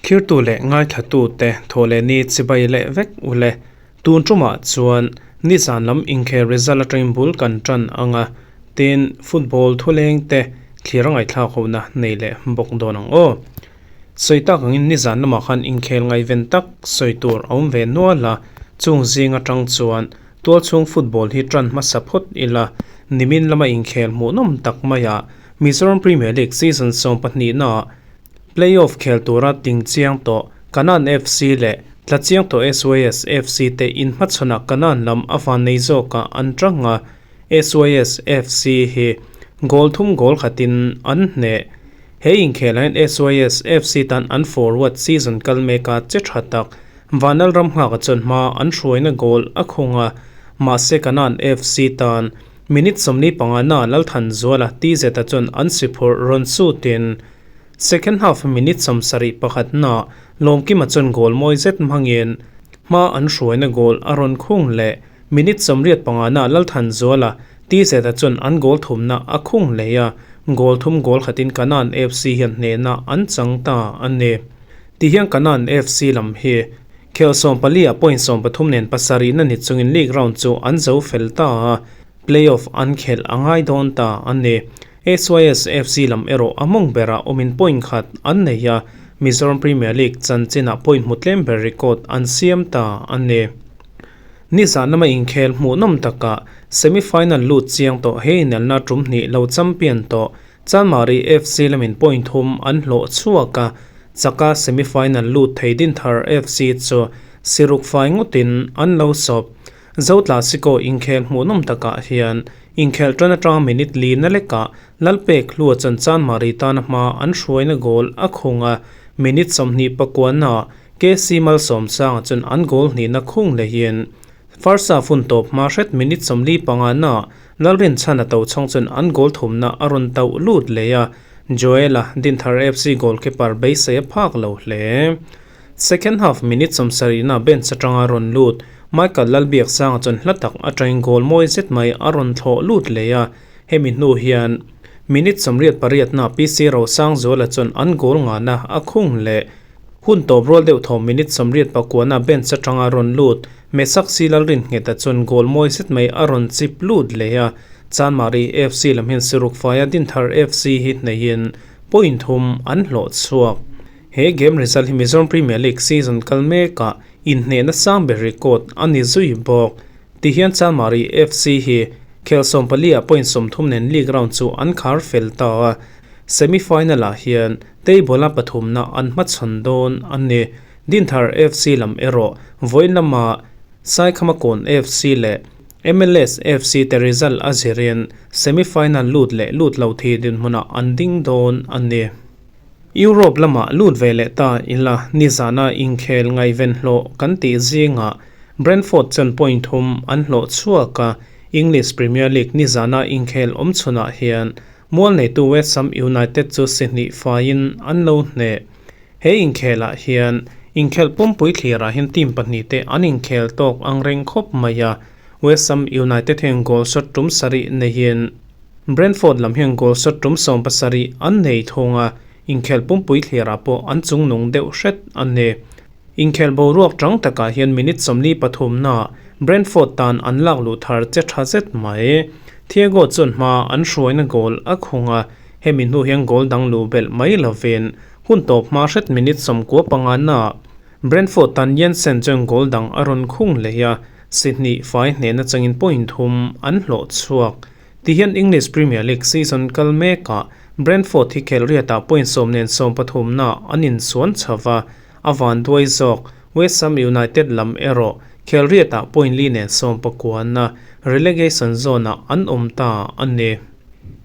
Thirtu leh ngaithlatute thaw leh ni chibai leh vek ule. Tun tumah chuan nizan lam inkhel result atangin bul kan tan ang a, tin football thuleng te thlir a ngaihthlak hona nei leh bawk dawn ang aw. Sawi tak angin nizan lamah khan inkhel ngaihven tak sawi tur a awm ve nual a, chung zing atang chuan tualchhung football hi tan hmasa phawt ila, nimin lama inkhel hmuhnawm tak maiah Mizoram Premier League season sawmpahnihnaah Play-off khel tura ting chiang tawh Kanan FC leh tla chiang tawh SYS FC te inhmachhawnah Kanan lam a van nei zawkah an tang a, SYS FC hi goal thum goal khatin an hneh. He inkhelah hian SYS FC tan an forward season kal meka che tha tak Vanal Ramnghaka chuan hma an hruaina goal a khung a, mahse Kanan FC tan minute 45 na Lalthanzuala TZ-a chuan an si phurh rawn sutin Second half minute 71 na Lawmkima chuan goal mawi zet hmangin hma an hruaina goal a rawn khung leh. Minute 85 na Lalthanzuala TZ-a chuan an goal thumna a khung leh a, goal thum goal khatin Kanan FC hian hnehna an chang ta a ni. Tihian Kanan FC lam hi khel 14 ah point 13 nen pasarihna ni chungin league round chu an zo fel ta a, play-off an khelh a ngai dawn ta a ni. SYS FC lam erawh a mawng berah awmin point khat an nei a, Mizoram Premier League chanchinah point hmu tlem ber record an siam ta a ni. Nizan lama inkhel hmuhnawm takah semi-final lut chiang tawh he inelna tum hnih lo champion tawh Chanmari FC lamin point thum an hlawh chhuak a, chaka semi-final lut thei Dinthar FC chu siruk fai ngawtin an lo sawp. Zotla Siko inkhel hmuhnawm takah hian inkhel tan atanga minute li na lekah Lalpek hlua chuan Chanmari tana hma an hruaina goal a khung a, minute 29 ah KC Malsawmsanga chuan an goal hnihna khung lehin first half hun tawp hma hret minute 45 ah Lalrinchhana tochhawng chuan an goal thumna a rawn tauh lut leh a, Joel-a Dinthar FC goalkeeper beisei a phak lo hle. Second half minute 70 na bench atanga rawn lut Michael Lalbiaksanga chuan hla tak atangin goal mawi zet mai a rawn thlawh lut leh a, hemi hnu hian minute 88 na PC Rosangzuala chuan an goal ngana a khung leh. Hun tawp rual deuh thaw minute 89 na bench atanga rawn lut Mesak Si Lalrinnghet-a chuan goal mawi zet mai a rawn chip lut leh a, Chanmari FC lam hian Siruk faia Dinthar FC hi hneihin point thum an hlawh chhuak. He game result hi Mizoram Premier League season kal mekah inhnehna sang ber record a ni zui bawk. Tihian Chanmari FC hi khel 14 ah point 30 nen league round chu an khar fel ta a, semi final ah hian table a pathumna an hmachhawn dawn a ni. Dinthar FC lam erawh vawiin lama Saikhamakawn FC leh MLS FC te result a zirin semi final lut leh lut lo thi dinhmunah an ding dawn a ni. Europe lamah lut ve leh ta ila nizana inkhel ngaihven hlawh kan tih zingah Brentford chuan point thum an hlawh chhuak a, English Premier League nizana inkhel awm chhunah hian mual neitu West Ham United chu si hnih faiin an lo hneh. He inkhelah hian inkhel pumpui thlirah hian team pahnih te an inkhel tawk ang reng khawp mai a, West Ham United hian goal shot tum sarih neihin Brentford lam hian goal shot tum 17 an nei thung a, inkhel pumpui thlirah pawh an chungnung deuh hret a ni. Inkhel boruak tang takah hian minute 43 na Brentford tan an lak luh thar che tha zet mai. Thiago chuan hma an hruaina goal a khung a, hemi hnu hian goal dang luh belh mai lovin hun tawp hma hret minute 95 na Brentford tan Jensen chuan goal dang a rawn khung leh a, si hnih fai hnehna changin point thum an hlawh chhuak. Tihian English Premier League season kal mekah Brentford hi khel riatah point 10 nen 13 na an insuan chhava, a van duai zawk West Ham United lam erawh khel riatah point li nen 19 na relegation zone ah an awm ta a ni.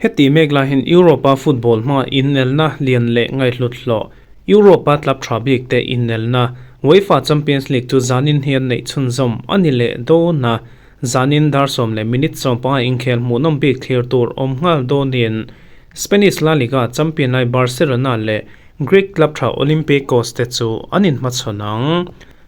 Heti mek lai hian Europe-a football hmanga inelna lian leh ngaihhlut hlawh Europe-a club tha bik te inelna UEFA Champions League chu zanin hian neih chhunzawm a ni leh dawn a, Zanin dar sawm leh minute 15 inkhel hmuhnawm bik thlir tur awm nghal dawnin Spanish La Liga champion lai Barcelona leh Greek club tha Olympiacos te chu an inhmachhawn ang.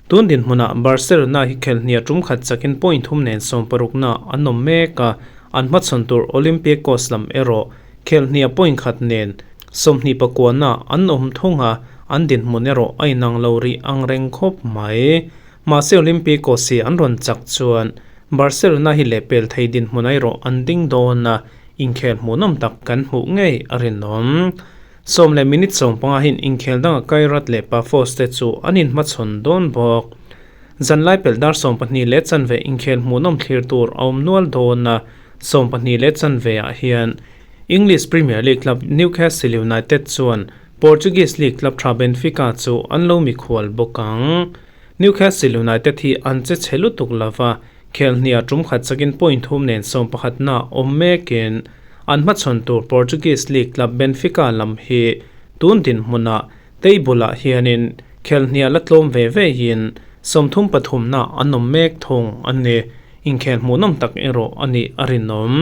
Tun dinhmunah Barcelona hi khelhnia tum khat chakin point thum nen 60 na an awm mek a, An hmachhawn tur Olympiacos lam erawh khelhnia point khat nen 29 na an awm thung a, an dinhmun erawh a inang lo rih ang reng khawp mai. Mahse Olympiacos hi an rawn chak chuan Barcelona hi lehpel thei dinhmun erawh an ding dawn a, inkhel hmuhnawm tak kan hmuh ngei a rinawm. Sawm leh minute 15 hian inkhel danga Kairat leh Pafos te chu an inhmachhawn dawn bawk. Zanlai pelh dar 12 leh chanve inkhel hmuhnawm thlir tur a awm nual dawn a, 12 leh chanve ah hian English Premier League club Newcastle United chuan Portuguese League club tha Benfica chu an lo mikhual bawk ang. Newcastle United hi an che chhe lutuk lova, khelhnia tum khat chakin point thum nen 11 na awm mekin an hmachhawn tur Portuguese League club Benfica lam hi tun dinhmunah table ah hianin khelhnia la tlawm ve ve in 33 na an awm mek thung a ni. Inkhel hmuhnawm tak erawh a nih a rinawm.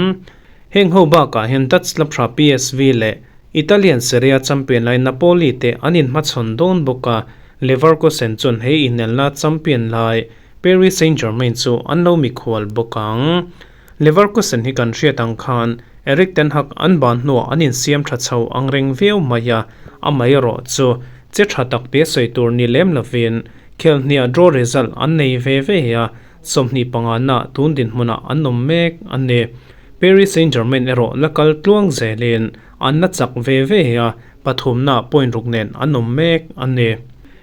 Heng ho bakah hian Dutch club tha PSV leh Italian Serie A champion lai Napoli te an inhmachhawn dawn bawk a, Leverkusen chuan hei inelna champion lai Paris Saint-Germain chu an lo mikhual bawk ang. Leverkusen hi kan hriat ang khan Erik ten Hag an ban hnuah an insiam tha chho ang reng viau mai a, amaherawh chu che tha tak pe sawi tur ni lem lovin khelhniah draw result an nei ve ve a, 25 na tun dinhmunah an awm mek a ni. Paris Saint-Germain erawh la kal tluang zelin an la chak ve ve a, pathumna point ruk nen an awm mek a ni.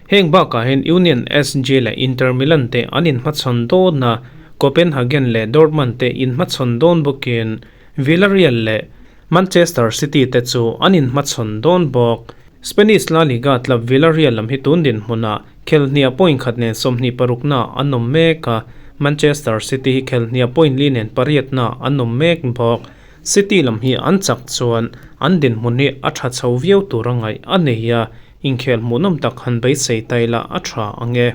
Heng bakah hian Union SG leh Inter Milan te an inhmachhawn dawn a, Copenhagen leh Dortmund te inhmachhawn dawn bawkin Villarreal leh Manchester City te chu an inhmachhawn dawn bawk. Spanish La Liga club Villarreal lam hi tun dinhmunah khelhnia point khat nen 26 na an awm mek a, Manchester City hi khelhnia point li nen pariat na an awm mek bawk. City lam hi an chak chuan an dinhmun hi a tha chho viau tur a ngaih a nei a, inkhel hmuhnawm tak han beisei taila a tha ang e.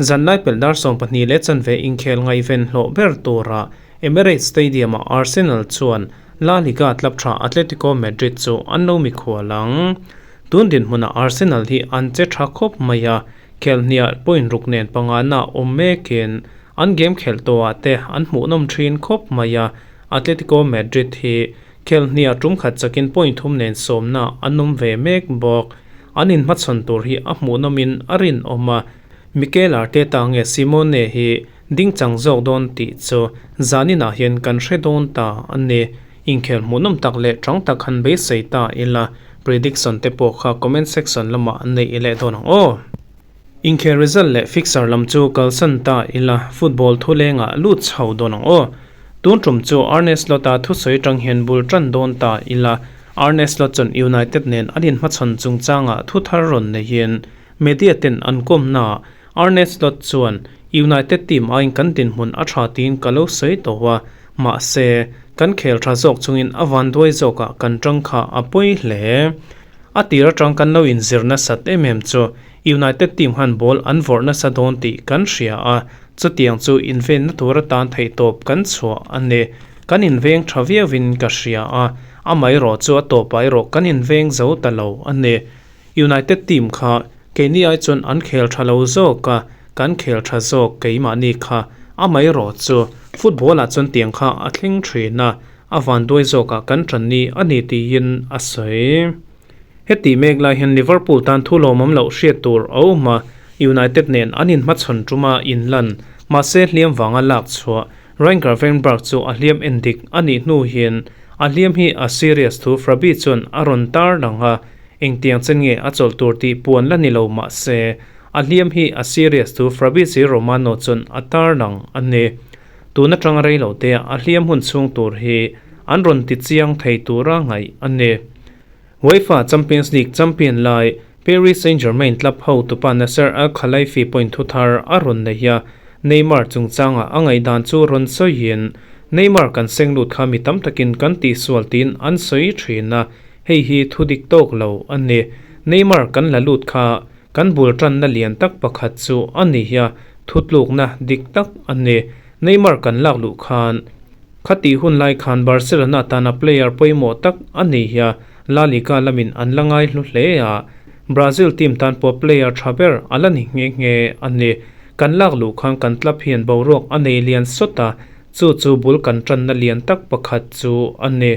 Zanlai pelh dar 12 leh chanve inkhel ngaihven hlawh ber tura Emirates Stadium-ah Arsenal chuan La Liga club tha Atletico Madrid chu an lo mikhual ang. Tun dinhmunah Arsenal hi an che tha khawp mai a, khelhniah point ruk nen panga na awm mekin an game khelh tawhah te an hmuhnawm thin khawp mai a, Atletico Madrid hi khelhniah tum khat chakin point thum nen sawmna an awm ve mek bawk. An inhmachhawn tur hi a hmuhnawmin a rinawm a, Mikel Arteta nge Simeone hi ding chang zawk dawn tih chu zaninah hian kan hre dawn ta a ni. Inkhel hmuhnawm tak leh tang tak han beisei ta ila, prediction te pawh kha comment section lamah an nei leh dawn ang aw. Inkhel result leh fixture lam chu kalsan ta ila, football thulengah lut chho dawn ang aw. Tun tum chu Arne Slot-a thusawi tang hian bul tan dawn ta ila, Arne Slot chuan United nen an inhmachhawn chungchangah thu thar rawn neihin media ten an kawmnaah Arne Slot chuan United team aiin kan dinhmun a tha tiin ka lo sawi tawh a, mahse, kan khel tha zawk chungin a van duai zawkah kan tang kha a pawi hle. A tir atang kan lo inzir nasat em em chu United team khan ball an vawrh nasa dawn tih kan hria a, chutiang chu invenna tur atan theihtawp kan chhuah a ni. Kan inveng tha viauin ka hria a, amaherawh chu a tawpah erawh kan inveng zo ta lo a ni. United team kha keini ai chuan an khel tha lo zawk a, kan khel tha zawk keimahni kha amaherawh chu football ah chuan tiang kha a thleng thin a, a van duai zawkah kan tan ni a ni tiin a sawi. Heti mek lai hian Liverpool tan thu lawmawm loh hriat tur a awm a, United nen an inhmachhawn tuma inlan, mahse hliam vanga lak chhuah Ryan Gravenberch chu a hliam en dik a nih hnu hian a hliam hi a serious thu Fabi chuan a rawn tar lang a, engtiang chen nge a chawlh tur tih puan la ni lo mahse a hliam hi a serious thu Fabrizio Romano chuan a tar lang a ni. Tun atanga rei lo te a hliam hun chhung tur hi an rawn ti chiang thei tura ngaih a ni. UEFA Champions League champion lai Paris Saint-Germain club ho tupa Nasser Al-Khelaifi point thu thar a rawn nei a, Neymar chungchangah a ngaihdan chu rawn sawiin, Neymar kan seng lut kha mi tam takin kan tihsual tiin an sawi thin a, hei hi thu dik tawk lo a ni. Neymar kan la lut kha kan bul tanna lian tak pakhat chu a ni a, thutlukna dik tak a ni. Neymar kan lak luh khan khati hun lai khan Barcelona tana player pawimawh tak a ni a, La Liga lamin an la ngai hlu hle a, Brazil team tan pawh player tha ber a la ni nghe nghe a ni. Kan lak luh khan kan club hian boruak a nei lian sawt a, Chu chu bul kan tanna lian tak pakhat chu a ni.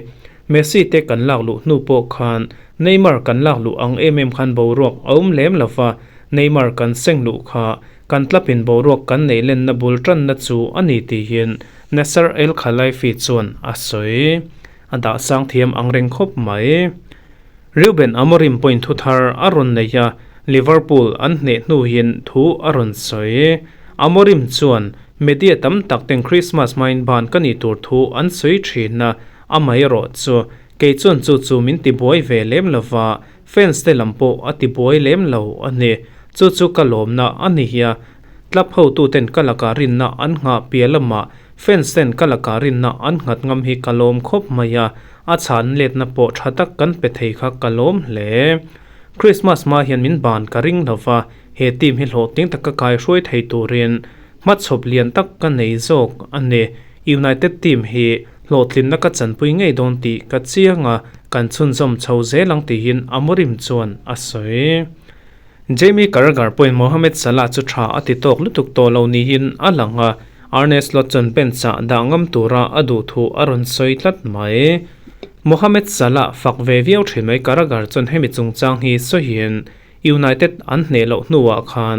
Messi te kan lak luh hnu pawh khan Neymar kan lak luh ang em em khan boruak a awm lem lo va, Neymar kan seng luh kha kan tlapin boruak kan neih lenna bul tanna chu a ni tihin Nasser El Khelaifi chuan a sawi. A dah sang thiam ang reng khawp mai. Reuben Amorim pawhin thu thar a rawn nei a, Liverpool an hneh hnuin thu a rawn sawi. Amorim chuan, Media tam tak ten Christmas hmain ban ka nih tur thu an sawi thin a, amaherawh chu kei chuan chu chu min tibuai ve lem lo va, fans te lam pawh a tibuai lem lo a ni. Chu chu ka lawmna a ni hi a, club hotuten ka lakah rinna an nghah piah lamah fans ten ka lakah rinna an nghat ngam hi ka lawm khawp mai a, A chhan letna pawh tha tak kan pe thei kha ka lawm hle. Christmas hma hian min ban ka ring lo va, he team hi hlawhtling taka kai hruai thei turin hmachhawp lian tak ka nei zawk a ni. United team hi hlawhtlinna ka chanpui ngei dawn tih ka chiang a, kan chhunzawm chho zel ang tiin Amorim chuan a sawi. Jamie Carragher pawhin Mohamed Salah chu tha a ti tawk lutuk tawh lo niin a lang a, Arne Slot chuan bench-ah dah ngam tura a duh thu a rawn sawi tlat mai. Mohamed Salah fak ve viau thin mai Carragher chuan hemi chungchang hi sawiin United an hneh loh hnuah khan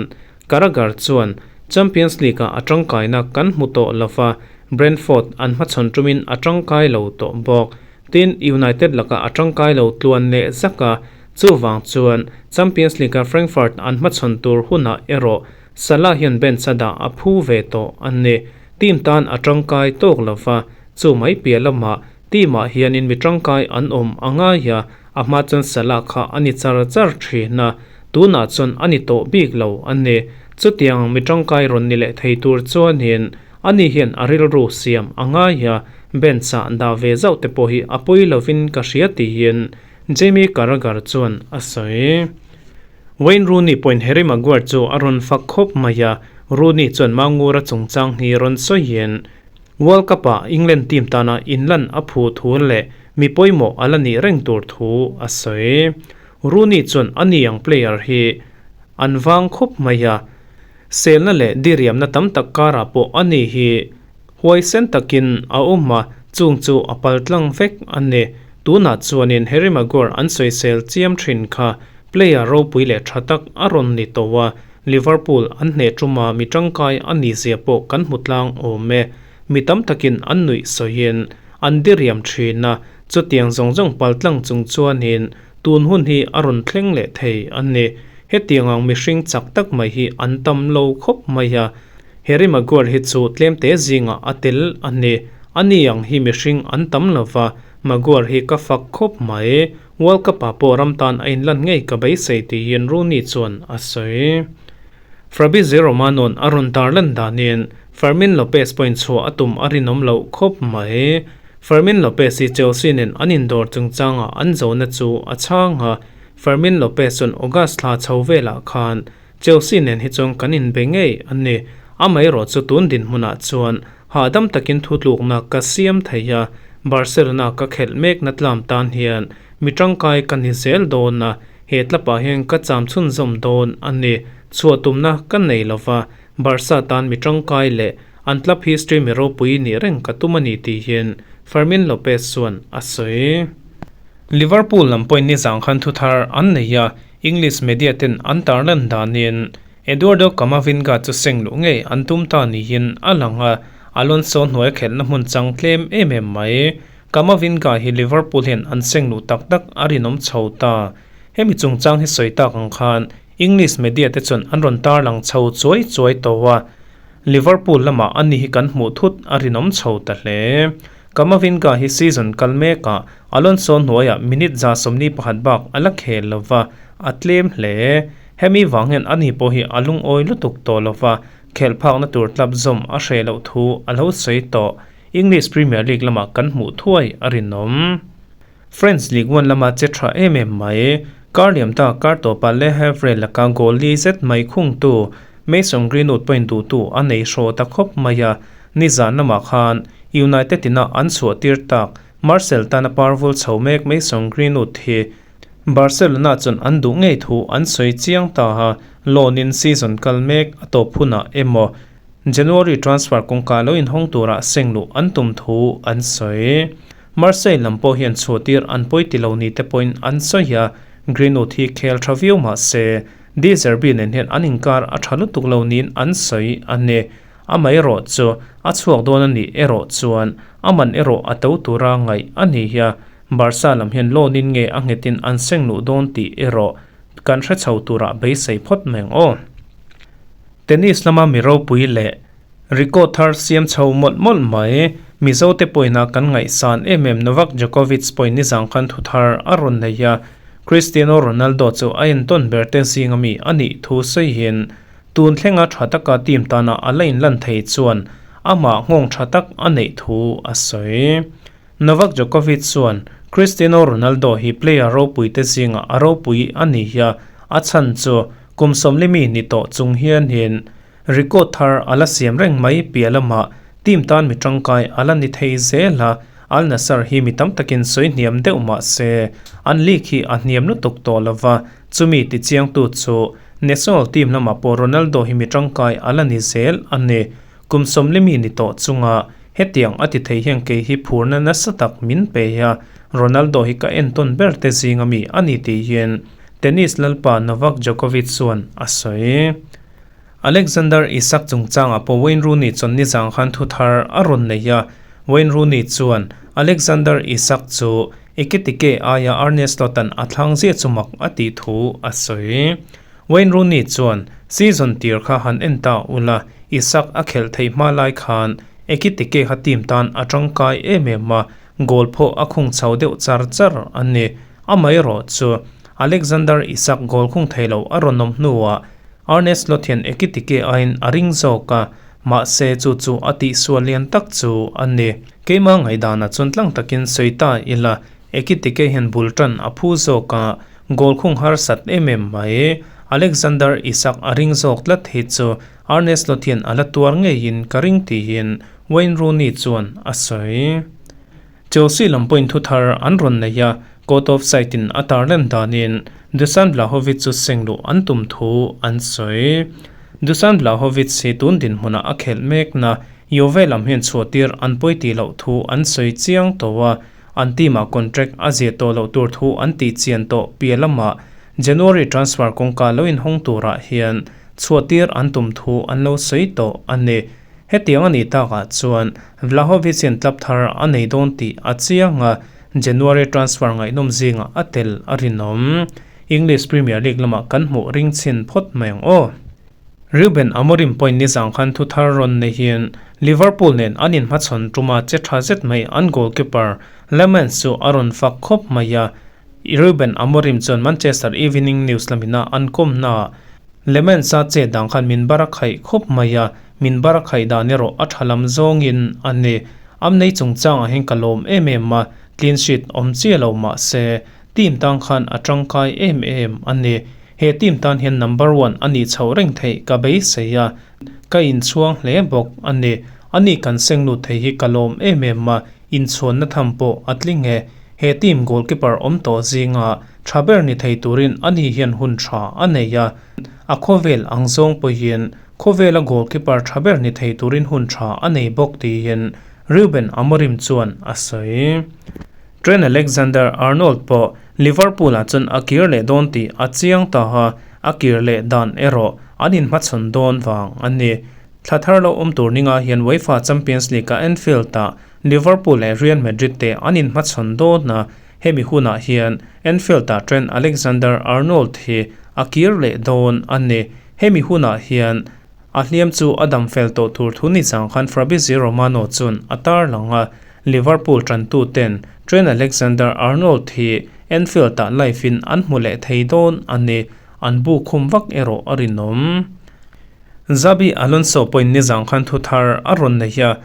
Carragher chuan Champions League-ah a tangkaina kan hmu tawh lova, Brentford an hmachhawn tumin a tangkai lo tawh bawk. Tin, United lakah a tangkai lo tluan leh zak a, Chuvang chuan Champions League-a Frankfurt an hmachhawn tur hunah erawh Salah hian bench a dah a phu ve tawh a ni. Team tan a tangkai tawk lo va, chu mai piah lamah team-ah hianin mi tangkai an awm a ngai a, a hma chuan Salah kha a ni char char thin a, tunah chuan a ni tawh bik lo a ni. Chutiang mi tangkai rawn ni leh thei tur chuanin ani hian a rilru siam a ngai a, bench-ah dah ve zauh te pawh hi a pawi lovin ka hria tiin Jamie Carragher chuan a sawi. Wayne Rooney pawhin Harry Maguire chu a rawn fak khawp mai a, Rooney chuan Mangura chungchang hi rawn sawiin World Cup-ah England team tana inlan a phu thu leh mi pawimawh a la nih reng tur thu a sawi. Rooney chuan a ni ang player hi an vang khawp mai a, selna leh diriamna tam tak karah pawh a ni hi Huaisen takin a awm a, chung chu a pal tlang vek a ni. Tunah chuanin Harry Maguire an sawisel chiam thin kha player ropui leh tha tak a rawn ni tawh a, Liverpool an hneh tuma mi tangkai a ni zia pawh kan hmu tlang awm e. Mi tam takin an nuih sawiin an diriam thin a, chutiang zawng zawng pal tlang chung chuanin tun hun hi a rawn thleng leh thei a ni. Hetiang ang mihring chak tak mai hi an tam lo khawp mai a, Harry Maguire hi chu tlemte zingah a tel a ni. Ani ang hi mihring an tam lo va, Maguire hi ka fak khawp mai. World Cup-ah pawh ram tan a inlan ngei ka beisei tiin Rooney chuan a sawi. Fabrizio Romano-a'n a rawn tarlan danin Fermin Lopez pawhin chhuah a tum a rinawm loh khawp mai. Fermin Lopez hi Chelsea nen an indawr chungchangah an zona chu a chhang a, Fermin Lopez chuan August thla chho velah khan Chelsea nen hi chuan kan inbe ngei a ni. Amaherawh chu tun dinhmunah chuan hahdam takin thutlukna ka siam thei a, Barcelona ka khelh mekna tlam tan hian mi tangkai ka ni zel dawn a, he tlapah hian ka cham chhunzawm dawn a ni. Chhuah tumna ka nei lo va, Barca tan mi tangkai leh an club history mi ropui nih reng ka tum a ni tihin Fermin Lopez chuan a sawi. Liverpool lam pawhin nizang khan thuthar an nei a, English media ten an tarlan danin Eduardo Camavinga chu seng luh ngei an tum ta niin a lang a, Alonso hnuai khelhna hmun chang tlem em em mai. Camavinga hi Liverpool hian an seng luh tak tak a rinawm chho ta. Hemi chungchang hi sawi tak ang khan English media te chuan an rawn tarlang chho chuai chuai tawh a, Liverpool lamah ani hi kan hmuh thut a rinawm chho ta hle. Camavinga hi season kal mekah Alonso hnuaiah minute 21 bak a la khel lo va, a tlem hle. Hemi vang hian ani pawh hi a lungawi lutuk tawh lo va, khelh phakna tur tlap zawm a hreh loh thu a lo sawi tawh. English Premier League lamah kan hmuh thuai a rinawm. French Ligue 1 lama che tha em em mai. Kar liam ta kar tawpa Le Havre laka goal li zet mai khungtu Mason Greenwood pawhin duhtu a nei hraw ta khawp mai a, nizan lamah khan United ina an chhuah tir tak Marcel tana parvul chho mek Mason Greenwood hi Barcelona chuan an duh ngei thu an sawi chiang ta a, loan in season kal mek a tawp hunah emaw. January transfer kawngka lo inhawng tura seng luh an tum thu an sawi. Marseille lam pawh hian chhuahtir an pawi ti lo ni te pawhin an sawi a, Greenwood hi khel tha viau mah se De Zerbi nen hian an inkar a tha lutuk lo niin an sawi a ni. Amaherawh chu a chhuak dawn a nih erawh chuan a man erawh a to tura ngaih a ni hi a, Barca lam hian loan in nge a nghetin an seng luh dawn tih erawh kan hre chho turah beisei phawt mai ang aw. Tennis lama mi ropui leh record thar siam chho mawlh mawlh mai. Mizote pawina kan ngaihsan em em Novak Djokovic pawhin nizang khan thu thar a rawn nei a, Cristiano Ronaldo chu a entawn ber te zinga mi a nih thu sawihin tun thlenga tha taka team tana a la inlan thei chuan amah nghawng tha tak a neih thu a sawi. Novak Djokovic chuan Cristiano Ronaldo hi player ropui te zingah a ropui a ni hi a, a chhan chu kum sawmli mi ni tawh chung hianin record thar a la siam reng mai piah lamah team tan mi tangkai a la ni thei zel a, Al Nassr hi mi tam takin sawi hniam deuh mah se an league hi a hniam lutuk tawh lova, chumi tichiangtu chu national team lamah pawh Ronaldo hi mi tangkai a la ni zel a ni. Kum sawmli mi ni tawh chunga hetiang a ti thei hian kei hi phurna nasa tak min pe a, Ronaldo hi ka entawn ber te zinga mi a ni tih hian tennis lalpa Novak Djokovic chuan a sawi. Alexander Isak chungchangah pawh Wayne Rooney chuan nizang khan thu thar a rawn nei a, Wayne Rooney chuan Alexander Isak chu Ekitike aia Arne Slot-a'n a thlang ziah chu mak a tih thu a sawi. Wayne Rooney chuan, Season tir kha han en ta ula, Isak a khelh theih hma lai khan Ekitike kha team tan a tangkai em em a, goal pawh a khung chho deuh char char a ni. Amaherawh chu Alexander Isak goal khung thei lo a rawn awm hnuah Arne Slot hian Ekitike aiin a ring zawk a, mahse chu chu a tihsual lian tak chu a ni. Keimah ngaihdanah chuan tlang takin sawi ta ila, Ekitike hian bul tan a phu zawk a, Goal khung harsat em em mai. Alexander Isak a ring zawk tlat hi chu Arne Slot hian a la tuar ngeiin ka ring tiin Wayne Rooney chuan a sawi. Chelsea lam pawhin thu thar an rawn nei a, caught offside in a tarlan danin Dusan Vlahovic chu seng luh an tum thu an sawi. Dusan Vlahovic hi tun dinhmunah a khelh mekna Juve lam hian chhuahtir an pawi tih loh thu an sawi chiang tawh a, An team-ah contract a zir tawh loh tur thu an tih chian tawh piah lamah January transfer kawngka lo inhawng turah hian chhuahtir an tum thu an lo sawi tawh a ni. Hetiang a nih takah chuan Vlahovic hian club thar a nei dawn tih a chiang a, January transfer ngaihnawm zingah a tel a rinawm. English Premier League lamah kan hmuh ring chhin phawt mai ang aw. Ruben Amorim pawhin nizang khan thu thar rawn neihin Liverpool nen an inhmachhawn tuma che tha zet mai an goalkeeper Lammens chu a rawn fak khawp mai a. Ruben Amorim chuan Manchester Evening News lamina an kawmnaah Lammens-a chet dang khan min bar a khaih khawp mai a, min bar a khaih dan erawh a tha lam zawngin a ni. Am nei chungchangah hian ka lawm em em a, clean sheet awm chiah lo mah se team tang khan a tangkai em em a ni. He team tan hian number one a nih chhoh reng theih ka beisei a, ka inchhuang hle bawk a ni. Ani kan seng lut thei hi ka lawm em em a, inchhuanna tham pawh a tling e. He team goalkeeper awm tawh zinga tha ber ni thei turin ani hian hun tha a nei a, a khawvel ang zawng pawhin khawvela goalkeeper tha ber ni thei turin hun tha a nei bawk tiin Ruben Amorim chuan a sawi. Trent Alexander-Arnold pawh Liverpool-ah chuan a kir leh dawn tih a chiang ta a, a kir leh dan erawh an inhmachhawn dawn vang a ni. Thla thar lo awm tur ningah hian UEFA Champions League-a Anfield-ah Liverpool leh Real Madrid te an inhmachhawn dawn a, hemi hunah hian Anfield-ah Trent Alexander-Arnold hi a kir leh dawn a ni. Hemi hunah hian A hliam chu a dam fel tawh tur thu ni chang khan Fabrizio Romano chuan a tarlang a, Liverpool tantuten Trent Alexander-Arnold hi Anfield-ah live-in an hmu leh thei dawn a ni, an bu khum vak erawh a rinawm. Xabi Alonso pawhin nizang khan thu thar a rawn nei a,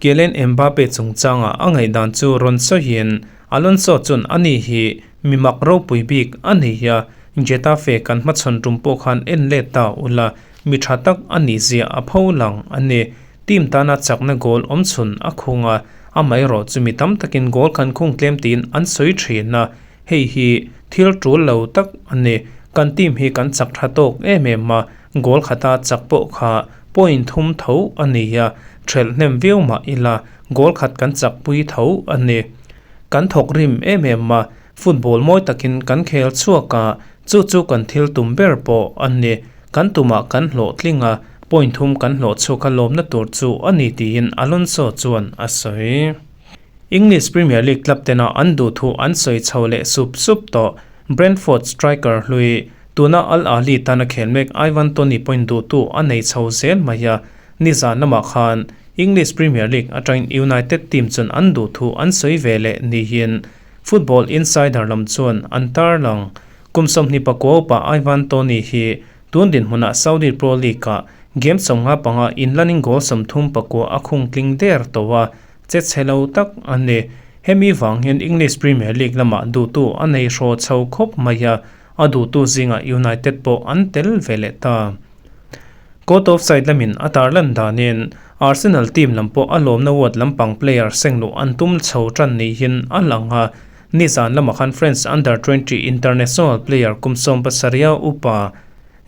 Kylian Mbappe chungchanga a ngaihdan chu rawn sawiin Alonso chuan ani hi mi mak ropui bik a ni a, Getafe kan hmachhawn tum pawh khan en let ta ula, mi tha tak a nih zia a pho lang a ni. Team tana chakna goal awm chhun a khung a, amaherawh chu mi tam takin goal kan khung tlem tiin an sawi thin a, hei hi thil tul lo tak a ni. Kan team hi kan chak tha tawk em em a, goal khata chak pawh kha Point thum tho a ni a, ṭhelh hnem viau mah ila goal khat kan chakpui tho a ni. Kan thawk rim em em a, football mawi takin kan khel chhuak a, chu chu kan thil tum ber pawh a ni. Kan tumah kan hlawhtling a, point thum kan hlawh chhuak a lawmna tur chu a ni tiin Alonso chuan a sawi. English Premier League club tena an duh thu an sawi chho leh sup sup tawh. Brentford striker hlui, tuna Al Ahly tana khel mek Ivan Toney pawhin duhtu a nei chho zel mai a, nizan lamah khan English Premier League atangin United team chuan an duh thu an sawi ve leh niin Football Insider lam chuan an tarlang. Kum 24 upa Ivan Toney hi tun dinhmunah Saudi Pro League-ah game 55 inlanin goal 39 a khung tling der tawh a, Che chhe lo tak a ni. Hemi vang hian English Premier League lamah duhtu a nei hraw chho khawp mai a, a duhtu zingah United pawh an tel ve leh ta. Court of side lamin a tarlan danin Arsenal team lam pawh a lawmna ward lampang player seng luh an tum chho tan niin a lang a, nizan lamah khan French Under 20 international player kum 17 upa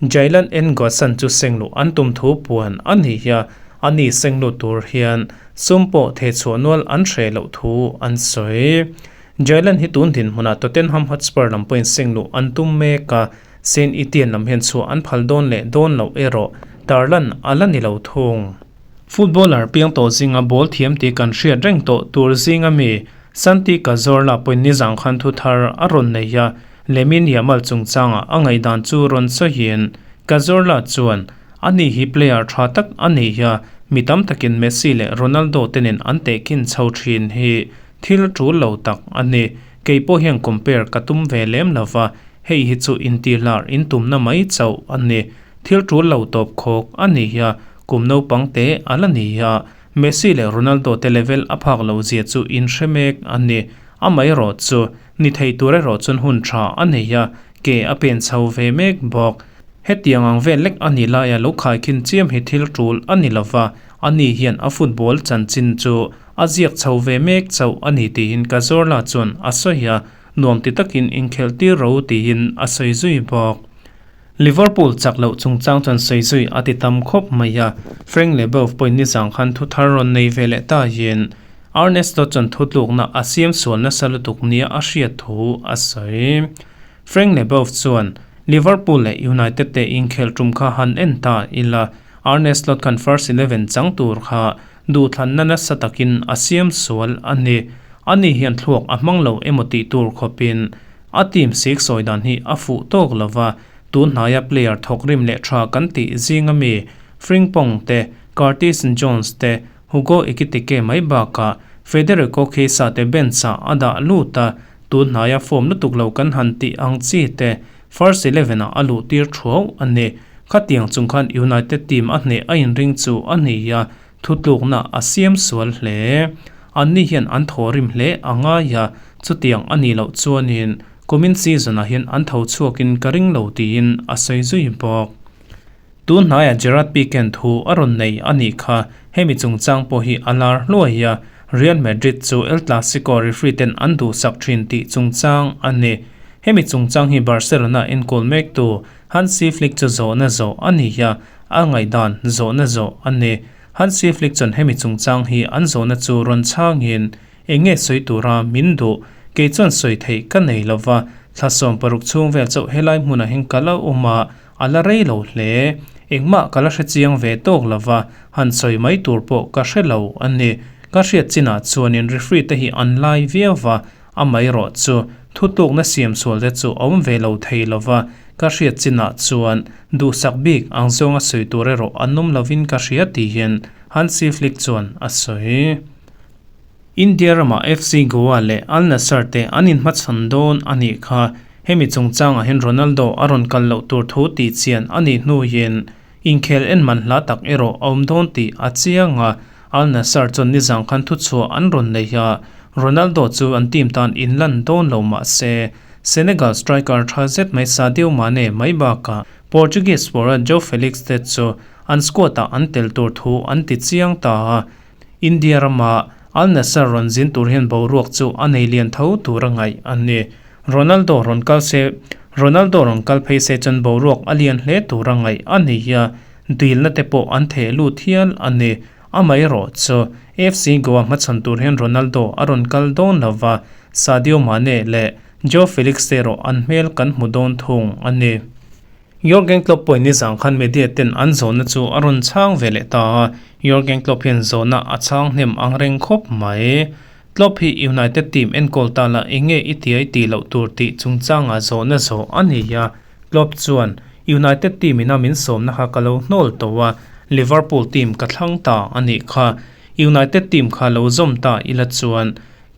Jaylan N'Guessan chu sengluh an tum thu puan a ni a, a ni sengluh tur hian sum pawh thehchhuah nual an hreh loh thu an sawi. Jaylan hi tun dinhmunah Tottenham Hotspur lam pawhin sengluh an tum mek a, Saint Etienne lam hian chhuah an phal dawn leh dawn loh erawh tarlan a la ni lo thung. Footballer piang tawh zinga ball thiam tih kan hriat reng tawh tur zinga mi Santi Cazorla pawhin nizang khan thu thar a rawn nei a, Lamine Yamal chungchanga a ngaihdan chu rawn sawiin Cazorla chuan, Ani hi player tha tak a ni a, mi tam takin Messi leh Ronaldo te nen an tehkhin chho thin hi thil tul lo tak a ni. Kei pawh hian compare ka tum ve lem lo va, hei hi chu intihlar intumna mai chauh a ni. Thil tul lo tawp khawk a ni a, kum naupang te a la ni a, Messi leh Ronaldo te level a phak loh zia chu inhre mek a ni. Amaherawh chu Ni thei tur erawh chuan hun tha a nei a, ke a pen chho ve mek bawk. Hetiang ang vel lek a ni laia lo khaikhin chiam hi thil tul a ni lova, ani hian a football chanchin chu a ziak chho ve mek chauh a ni tiin Cazorla chuan a sawi a, nuam ti takin inkhelh tir ro tiin a sawi zui bawk. Liverpool chak loh chungchang chuan sawi zui a ti tam khawp mai a, Frank Leboeuf pawhin nizang khan thu thar rawn nei ve leh ta hian Arne Slot chuan thutlukna a siam sual nasa lutuk nia a hriat thu a sawi. Frank Leboeuf chuan Liverpool leh United te inkhelh tum kha han en ta ila, Arne Slot khan first eleven chang tur kha duhthlanna nasa takin a siam sual a ni. Ani hian thluak a hmang lo emaw tih tur khawpin A team sik sawi dan hi a fuh tawk lo va, tun hnaia player thawk rim leh tha kan tih zinga mi Frimpong te, Curtis Jones te, Hugo Ekitike mai bakah Federico Chiesa te bench-ah a dah lut a, tun hnaia form lutuk lo kan han tih ang chi te first eleven-ah a luh tir thuau a ni. Khatiang chung khan United team a hneh a inring chu a ni a, Thutlukna a siam sual hle. Anni hian an thaw rim hle a ngai a, chutiang a nih loh chuanin kumin season-ah hian an tho chhuakin ka ring lo tiin a sawi zui bawk. Tun hnaiah Gerard Pique-a'n thu a rawn nei a nih kha, hemi chungchang pawh hi a lar hluai a, Real Madrid chu El Clasico referee ten an duhsak thin tih chungchang a ni. Hemi chungchang hi Barcelona enkawl mektu Hansi Flick chu zawhna zawh a ni a, a ngaihdan zawhna zawh a ni. Hansi Flick chuan hemi chungchang hi an zawhna chu rawn chhangin, Eng nge sawi tura min duh? Kei chuan sawi theih ka nei lo va, thla 16 chhung vel chauh helai hmunah hian ka la awm a, a la rei lo hle. Engmah ka la hre chiang ve tawk lo va, han sawi mai tur pawh ka hre lo a ni. Ka hriat chinah chuanin referee te hi an lai viau va, Amaherawh chu, thutlukna siam sual te chu a awm ve lo thei lo va, ka hriat chinah chuan duhsak bik ang zawnga sawi tur erawh an awm lovin ka hria tihin Hansi Flick chuan a sawi. India ramah FC Goa leh Al Nassr te an inhmachhawn dawn a nih kha. Hemi chungchangah hian Ronaldo a rawn kal loh tur thu tih chian a nih hnuin Inkhel en man hla tak erawh a awm dawn tih a chiang a, Al Nassr chuan nizang khan thuchhuah an rawn nei a, Ronaldo chu an team tan inlan dawn lo mah se, Senegal striker tha zet mai Sadio Mane mai bakah Portuguese forward Joao Felix te chu an squad-ah an tel tur thu an ti chiang ta a, India rama Al Nassr rawn zin tur hian boruak chu a nei lian tho tur a ngaih a ni. Ronaldo rawn kal se Ronaldo rawn kal phei se chuan boruak a lian hle tur a ngaih a ni a, Dilna te pawh an theh lut hial a ni. Amaherawhchu, FC Goa hmachhawn tur hian Ronaldo a rawn kal dawn lo va, Sadio Mane leh Joao Felix te erawh an hmel kan hmu dawn thung a ni. Jurgen Klopp pawhin nizang khan media ten an zawhna chu a rawn chhang ve leh ta a, Jurgen Klopp hian zawhna a chhang hnem ang reng khawp mai. Klopp hi United team enkawl ta la enge i tiai tih loh tur tih chungchanga zawhna zawh a ni a, Klopp chuan, United team ina min sawmna kha ka lo hnawl tawh a, Liverpool team ka thlang ta a nih kha. United team kha lo zawm ta ila chuan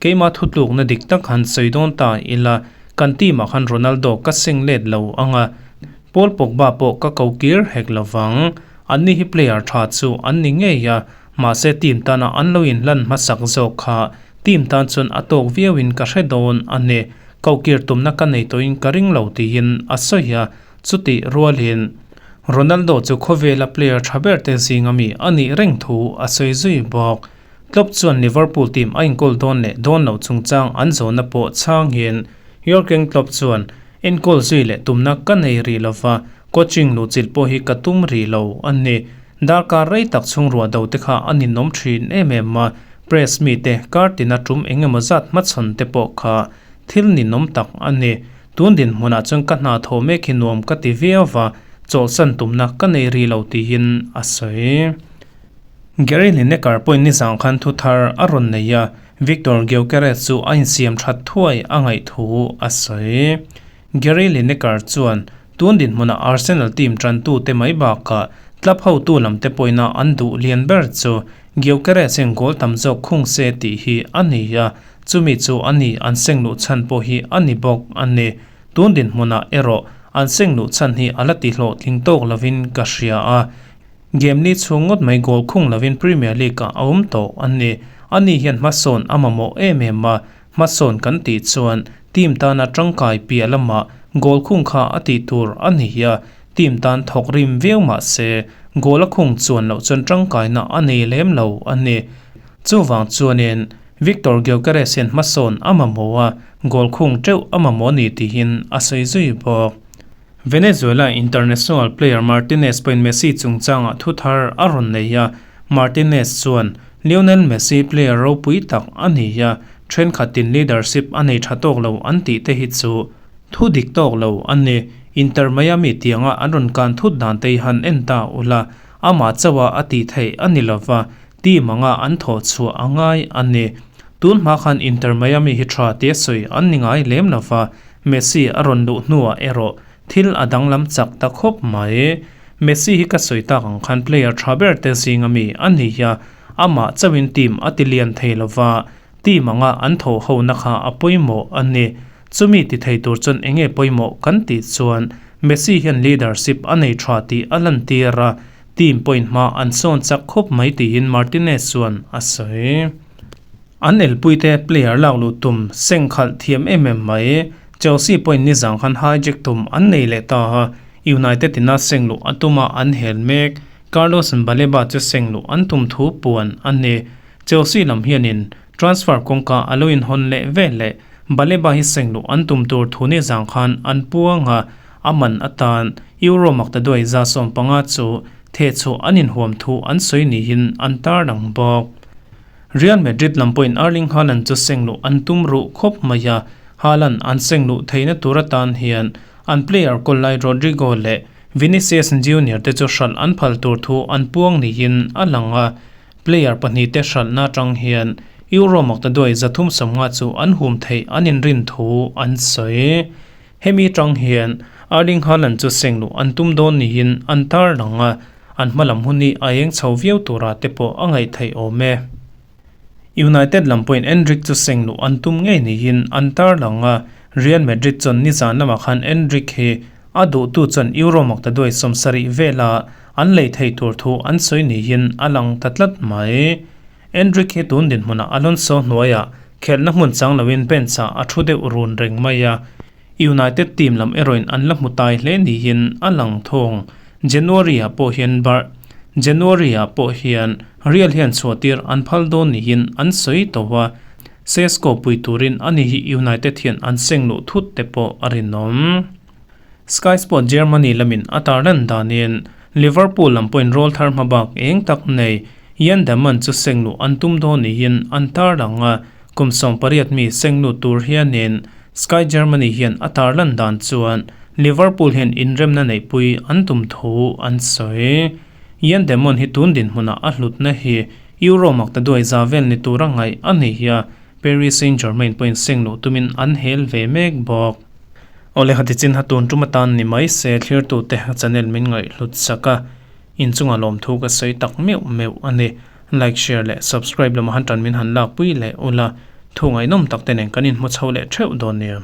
keima thutlukna dik tak han sawi dawn ta ila, kan team ah khan Ronaldo ka seng let lo ang a, Paul Pogba pawh ka ko kir hek lo vang. Anni hi player tha chu an ni ngei a, mahse team tana an lo inhlan hmasak zawk kha team tan chuan a tawk viauin ka hre dawn a ni. Kohkir tumna ka nei tawhin ka ring lo tiin a sawi a, chutih rualin Ronaldo chu khawvela player tha ber te zinga mi a nih reng thu a sawi zui bawk. Klopp chuan Liverpool team a inkawl dawn leh dawn loh chungchang an zawhna pawh chhangin Jurgen Klopp chuan, Enkawl zui leh tumna ka nei rih lova, coaching luhchilh pawh hi ka tum rih lo a ni. Darkar rei tak chhung ruah do te kha a ninawm thin em em a, press mite kar tina tum eng emaw zat hmachhawn te pawh kha thil ninawm tak a ni. Tun dinhmunah chuan ka hna thawh mek hi nuam ka ti viau va, chawlhsan tumna ka nei rih lo tiin a sawi. Gary Lineker pawhin nizang khan thu thar a rawn nei a, Viktor Gyökeres chu a insiam that thuai a ngaih thu a sawi. Gary Lineker chuan tun dinhmunah Arsenal team tantute mai bakah club hotu lamte pawhina an duh lian ber chu Gyökeres hian goal tam zawk khung se tih hi a ni a, chumi chu a ni an seng luh chhan pawh hi a ni bawk a ni. Tun dinhmunah erawh an seng luh chhan hi a la tihlawhtling tawk lovin ka hria a. Game li chhung ngawt mai goal khung lovin Premier League ah a awm tawh a ni. Ani hian hmasawn a mamawh em em a, hmasawn kan tih chuan team tana tangkai piah lamah goal khung kha a tih tur a ni a, team tan thawk rim viau mah se goal a khung chuan loh chuan tangkaina a nei lem lo a ni. Chuvang chuanin Viktor Gyökeres hian hmasawn a mamawh a, goal khung teuh a mamawh a ni tiin a sawi zui bawk. Venezuela international player Martinez pawhin Messi chungchangah thu thar a rawn nei a, Martinez chuan, Lionel Messi player ropui tak a ni a, thenkhatin leadership a nei tha tawk lo an tih te hi chu thu dik tawk lo a ni. Inter Miami tianga an rawn kan thut dan te hi han en ta ula, amah chauha a tih theih a ni lova, team anga an thawh chhuah a ngai a ni. Tun hma khan Inter Miami hi tha tia sawi an ni ngai lem lova, Messi a rawn luh hnuah erawh thil a danglam chak ta khawp mai. Messi hi ka sawi tak ang khan player tha ber te zinga mi a ni a, amah chauhin team a ti lian thei lova, team anga an tho hona kha a pawimawh a ni. Chumi ti thei tur chuan enge pawimawh kan tih chuan Messi hian leadership a nei tha tih a lantir a, team pawhin hma an sawn chak khawp mai tiin Martinez chuan a sawi. An elpuite player lak luh tum seng khalh thiam em em mai. Chelsea pawhin nizang khan hijack tum an nei leh ta a, United ina seng luh a tuma an hel mek. Carlos Baleba chu seng luh an tum thu puan a ni. Chelsea lam hianin transfer kawngka a lo inhawn leh vel leh Baleba hi seng luh an tum tur thu nizang khan an puang a, a man atan Euro maktaduai 15 chu thehchhuah an inhuam thu an sawi niin an tarlang bawk. Real Madrid lam pawhin Erling Haaland chu seng luh an tum ruh khawp mai a, Haaland an seng luh theihna tur atan hian an player kawl lai Rodrygo leh Vinicius Junior te chu hralh an phal tur thu an puang niin a lang a, player pahnihte hralhna atang hian Euro maktaduai 350 chu an hum theih an inrin thu an sawi. Hemi atang hian Erling Haaland chu seng luh an tum dawn niin an tarlang a, An hma lam hun hi a eng chho viau tura te pawh a ngaih theih awm e. United lam pawhin Endrick chu seng luh an tum ngei niin an tarlang a, Real Madrid chuan nizan lamah khan Endrick hi a duhtu chuan Euro maktaduai 70 vela an lei theih tur thu an sawi niin a lang ta tlat mai. Endrick hi tun dinhmunah Alonso hnuaiah khelhna hmun chang loin bench-ah a thu deuh run reng mai a, United team lam erawhin an la hmu tai hle niin a lang thawng. January ah pawh hian Bar January ah pawh hian Real hian chhuahtir an phal dawn niin an sawi tawh a, Sesko pui turin ani hi United hian an seng luh thut te pawh a rinawm. Sky Sport Germany lamin a tarlan danin. Liverpool lam pawhin rawlthar hmabak eng tak nei Yan Damon chu sengluh an tum dawn niin an tarlang a, kum 18 mi senglut tur hianin Sky Germany hian a tarlan dan chuan Liverpool hian inremna neihpui an tum thu an sawi. Yan Damon hi tun dinhmunah a hlutna hi Euro makta duai za vel ni tura ngaih a ni a, Paris Saint-Germain pawhin sengluh tumin an hel ve mek bawk. Awle hati chin ha tun tum atan ni mai se thlirtute channel min ngaihhlut sak a, inchunga lawmthu ka sawi tak meuh meuh a ni. Like, share leh subscribe lama han tan min han lakpui leh ula, thu ngaihnawm tak te nen kan inhmu chho leh theuh dawn nia.